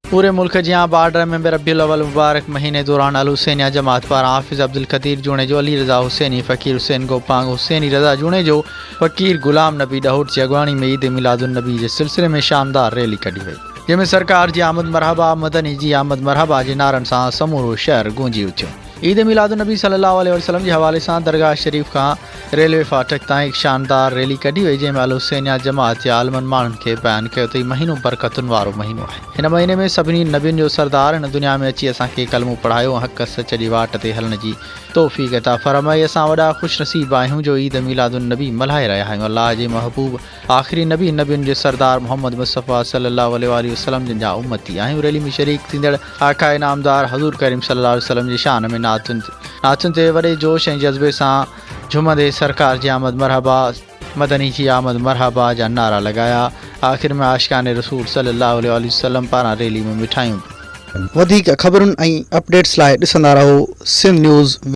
پوري ملڪ جيان بارڊر ۾ به ربيع الاول مبارڪ مهيني دوران الحسينيه جماعت پاران حافظ عبدالقدير جوڻيجو، علي رضا حسيني، فقير حسين گوپانگ، حسيني رضا جوڻيجو، فقير غلام نبي ڏهوٽ جي اڳواڻي ۾ عيد ميلاد النبي جي سلسلي ۾ شاندار ريلي ڪڍي وئي، جنهن ۾ سرڪار جي آمد مرحبا، مدني جي آمد مرحبا جي نعرن سان سمورو شهر گونجي اٿيو. عيد ميلاد النبي صلي الله عليه وسلم جي حوالي سان درگاهه شريف کان ريلوي ڦاٽڪ تائين هڪ شاندار ريلي ڪڍي وئي جنهن ۾ الحسينيه جماعت جي عالمن ماڻهن کي بيان ڪيو ته هي مهينو برڪتن وارو مهينو آهي هن مهيني ۾ سڀني نبين جو سردار هن دنيا ۾ اچي اسان کي ڪلمو پڙهايو ۽ حق سچ جي واٽ تي هلڻ جي توفيق عطا فرمائي اسان وڏا خوش نصيب آهيون جو عيد ميلاد النبي ملهائي رهيا آهيون الله جي محبوب آخري نبي نبين جي سردار محمد مصطفيٰ صلي الله عليه واٰله وسلم جن جا امتي آهيون ريلي ۾ شريڪ ٿيندڙ آقاء نامدار حضور ڪريم صلي الله عليه وسلم جي شان ۾ نعتن نعتن تي وڏي جوش ۽ جذبي سان جهومندي سرڪار جي آمد مرحبا مدني جي آمد مرحبا جا نعرا لڳايا آخر ۾ عاشقان رسول صلي الله عليه واٰله وسلم پاران ريلي ۾ مٺايون وڌيڪ خبرن ۽ اپڊيٽس لاء ڏسندا رهو سنڌ نيوز.